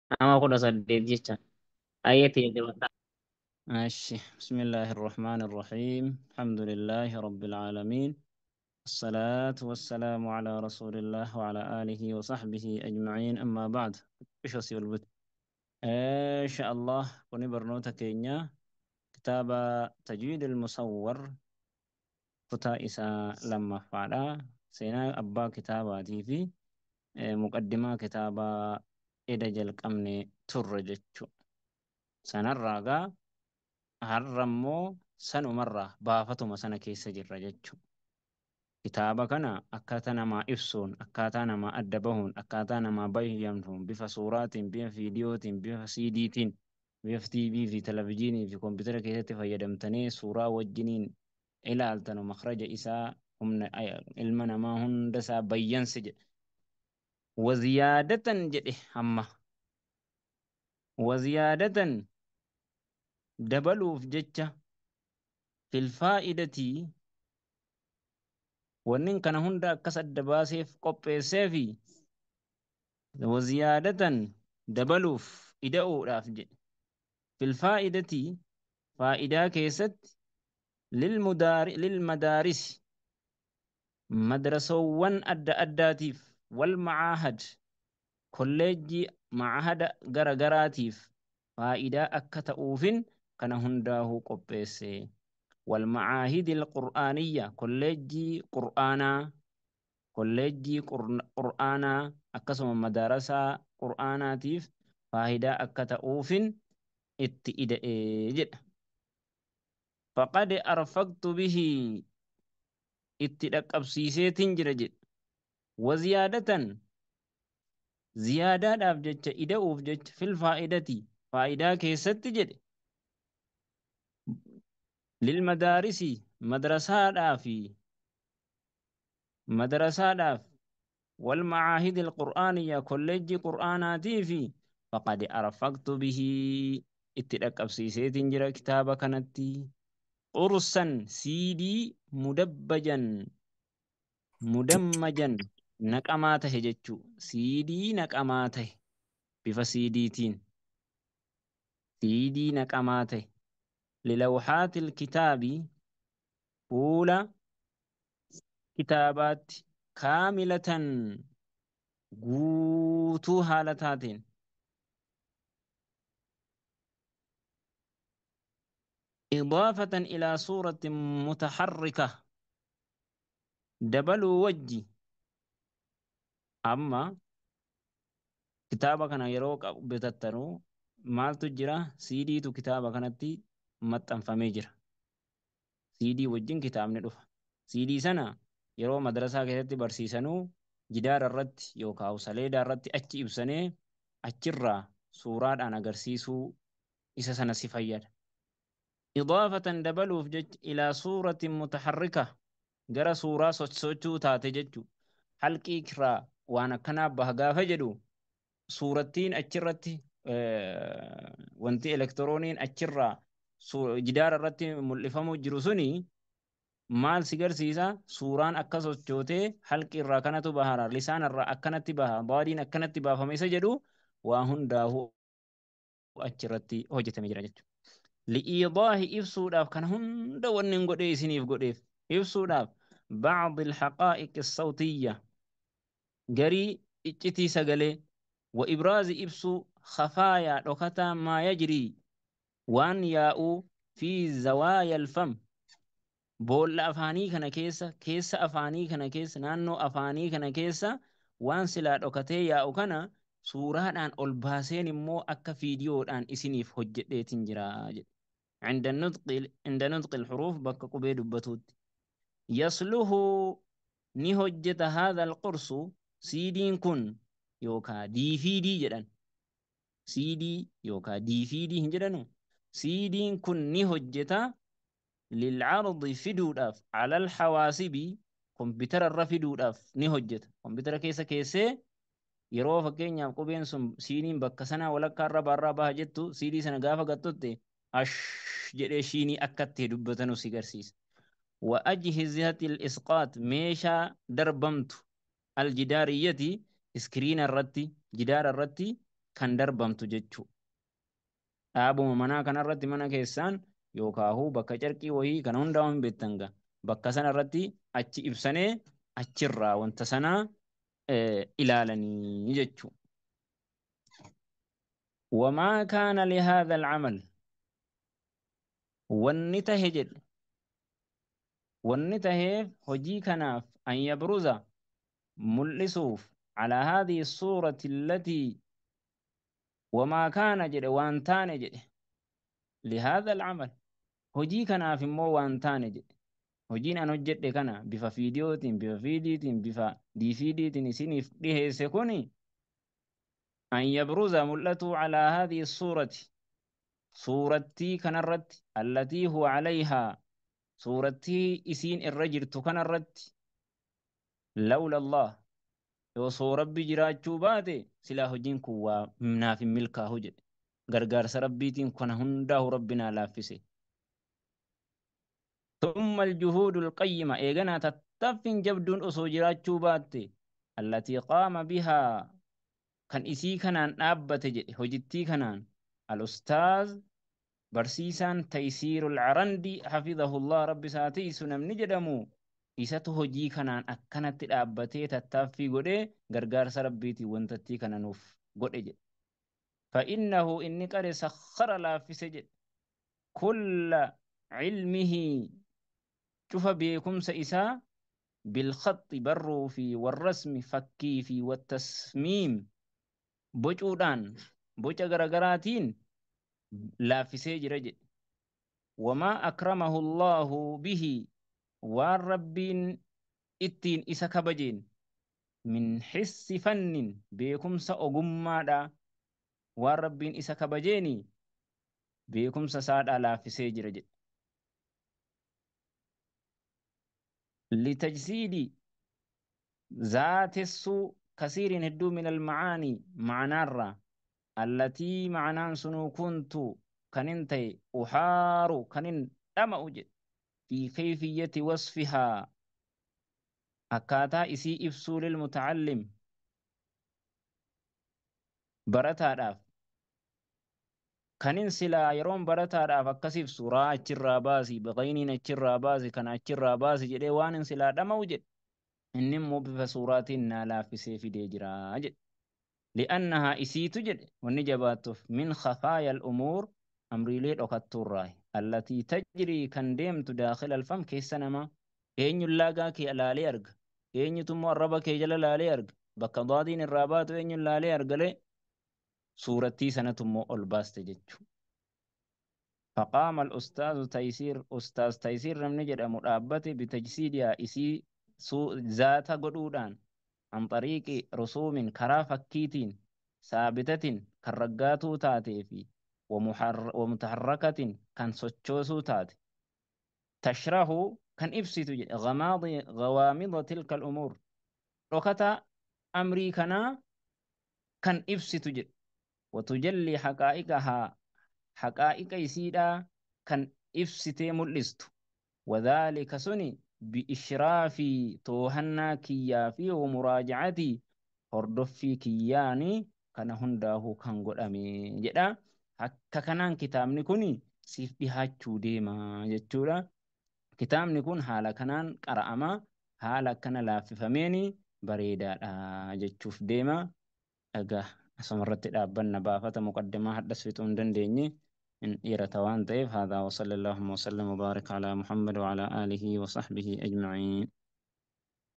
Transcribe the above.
Nama 18 jecha. Ayyatii jedhama. ماشي بسم الله الرحمن الرحيم الحمد لله رب العالمين الصلاة والسلام على رسول الله وعلى آله وصحبه أجمعين أما بعد إيش البت إن شاء الله كوني برنوتا كينيا كتاب تجويد المصور كتا إسا لما فعلا سينا أبا كتاباتي في مقدمة كتابة إذا جلق أمني ترجتشو سنراغا har'ammoo sanumarraa baafatuma sana keessa jirra jechuudha. Kitaaba kana akkaataa namaa ibsuun, akkaataa namaa adda bahuun, akkaataa namaa bayyamtuun, bifa suuraatiin, bifa viidiyootiin, bifa CDtiin, bifa TV fi televizyiinii fi kompiitara keessatti fayyadamtanii suuraa wajjiniin ilaaltanu makhraja isaa humna ilma namaa hunda isaa bayyansi jedhe. Waziyaadatan jedhe amma. Waziyaadatan dabaluuf jecha filfaa'idatii wannin kana hunda akkas adda baaseef qopheessee fi waziyaadatan dabaluuf ida'uudhaaf jedhe filfaa'idatii faa'idaa keessatti lilmadaarisi madrasowwan adda addaatiif wal macaahad kolleejjii macaahada gara garaatiif faa'idaa akka ta'uufin kana hundaahuu qopheesse. والمعاهد القرآنية كوليجي قرآنا كوليجي قرآنا أكسم مدارسة قرآناتيف فاهدة أكتأوف اتئد فقد أرفقت به اتدك أبسيسيت جرجد وزيادة زيادة أفجج إدأوف جج في الفائدة فائدة كيست جد للمدارس مدرسة في مدرسة والمعاهد القرآنية كوليج قرآناتي في فقد أرفقت به اتدك أبسيسيت جرى كتابة كانت قرصا سيدي مدبجا مدمجا نقماته جتشو سيدي نقماته بفا سيديتين سيدي نقماته للوحات الكتاب أولى كتابات كاملة قوتو حالتاتين إضافة إلى صورة متحركة دبل وجه أما كتابة كان يروك بتترو مال تجرا سيدي تو كتابة كانت maxxanfamee jira. CD wajjin kitaabni dhufa. CD sana yeroo madrasaa keessatti barsiisanuu jidaara irratti yookaan saleedaa irratti achi ibsanee achirraa suuraadhaan agarsiisuu isa sana si fayyada. Idaafatan dabaluuf jecha ilaa suuratin mutaharrika gara suuraa sochochuu taate jechuu halqii kiraa waan akkanaa baha gaafa jedhu suurattiin achirratti wanti elektirooniin achirraa jidaara irratti mul'ifamuu jiru suni maal si garsiisa suuraan akka sochootee halqi irraa kanatu baha lisaan irraa akkanatti baha baadiin akkanatti baafame isa jedhu waa hundaa'uu achirratti hojjetamee jira jechuudha. Li'iidaahi ibsuudhaaf kana hunda wanni hin godhee isiniif godheef ibsuudhaaf ba'd alhaqaa'iq as-sawtiyya garii iccitii sagalee wa ibraazi ibsuu khafaayaa dhokataa maa yajrii waan yaa'uu fi zawaaya alfam boolla afaanii kana keessa keessa afaanii kana keessa naannoo afaanii kana keessa waan silaa dhokatee yaa'u kana suuraadhaan ol baaseen immoo akka fiidiyoodhaan isiniif hojjedheetin jira jedhe. عند نطق الحروف bakka qubee dubbatuutti. Yasluhu ni hojjeta haadha alqursu siidiin kun yookaa DVD jedhan. CD yookaa DVD hin jedhanu. Siidiin kun ni hojjeta lilcardi fiduudhaaf alal hawaasibi kompiitara irra fiduudhaaf ni hojjeta. Kompiitara keessa keessee yeroo fakkeenyaaf qubeen sun siiniin bakka sanaa walakkaa irra baarraa baha jettu siidii sana gaafa gattutte ash jedhee shiinii akka itti dubbatanu si garsiisa. Wa ajhizati al-isqaat meeshaa darbamtu aljidaariyyati iskiriina irratti jidaara irratti kan darbamtu jechuudha. Dhaabuma manaa kanarratti mana keessaan yookaan bakka carqii wayii kana hundaa hin beektan gaa bakka sanarratti achi ibsanee achirraa wanta sanaa ilaalanii jechuudha. Wamaa kaana lihaadha alcamal wanni tahe jedhe wanni taheef hojii kanaaf an yabruza mul'isuuf calaa haadhihi suurati allatii wamaa kaana jedhe waan taane jedhe lihaadha alcamal hojii kanaaf immoo waan taane jedhe hojiin an hojjedhe kana bifa fiidiyootiin bifa fiidiitiin bifa diifiidiitiin isiniif dhiheesse kuni an yabruza mul'atuu calaa haadhihi suurati suurattii kanarratti allatii huwa calayhaa suurattii isiin irra jirtu kanarratti lawla Allah osoo rabbi jiraachuu baate silaa hojiin kun waa naaf hin milkaa'u jedhe gargaarsa rabbiitiin kana hundaahu rabbi naa laaffise. ثم الجهود القيمة إيغانا تتفين جبدون أصو جراچو باتي التي قام بها كان إسي كنان أبت هجتي كنان الأستاذ برسيسان تيسير العرندي حفظه الله رب ساتيس نمني جدمو إساتو هجي كنان أكنت الأبتي تتفي قده غرغار سربيتي وانتتي كنانوف قده فإنه إني قد سخر لا في سجد كل علمه شوف بكم سئسا بالخط برو في والرسم فكي في والتسميم بجودان بوجا غرغراتين لا في سجد وما أكرمه الله به والربين اتين إسا كبجين من حس فن بكم سأقمّا والربين إسا كبجيني بكم سساد لا في سجد لتجسيد ذات السوء كثير هدو من المعاني معنارة التي معنان سنو كنت كننتي أحار كنن أما أجد في كيفية وصفها أكاتا إسي إفسو للمتعلم برتا kanin silaa yeroon barataadhaaf akkas ibsu raa achirraa baasi baqayniin achirraa baasi kana achirraa baasi jedhee waan hin silaa dhama'u jedhe inni immoo bifa suuraatiin naa laaffisee fidee jiraa jedhe. Li'annahaa isiitu jedhe wanni jabaattuuf min khafaaya al-umuur amriilee dhokattuurraayi allatii tajrii kan deemtu daakhila alfam keessa namaa eenyuun laagaa kee laalee arga eenyutu immoo arraba kee jala laalee arga bakka daadiin irraa baatu eenyuun laalee argalee suurattii sanatu immoo ol baaste jechuudha. فقام الأستاذ تيسير أستاذ تيسير namni jedhamu dhaabbate bitajsiidiyaa isii zaata godhuudhaan عن طريق رسوم karaa fakkiitiin saabitatin kan raggaatuu taatee fi ومتحركة kan sochoosuu taate tashrahu kan ibsitu jedhe غوامض تلك الأمور dhokata amrii kanaa kan ibsitu jedhe وتجلي حقائقها حقائق يسيدا كان إفستي ملست وذلك سني بإشرافي توهنا كيافي ومراجعتي هردفي كياني كان هنداه كان قدامي جدا حكا كانان كتابني كوني سيف بها ديما جتشورا كتابني كون حالا كانان قرأما حالا كان لاففميني بريدا جتشوف ديما أجا asumarratti dhaabbanna baafata muqaddimaa hadhas fixuu hin dandeenye in dhiirata waan ta'eef. هذا وصلى اللهم وسلم وبارك على محمد وعلى آله وصحبه أجمعين.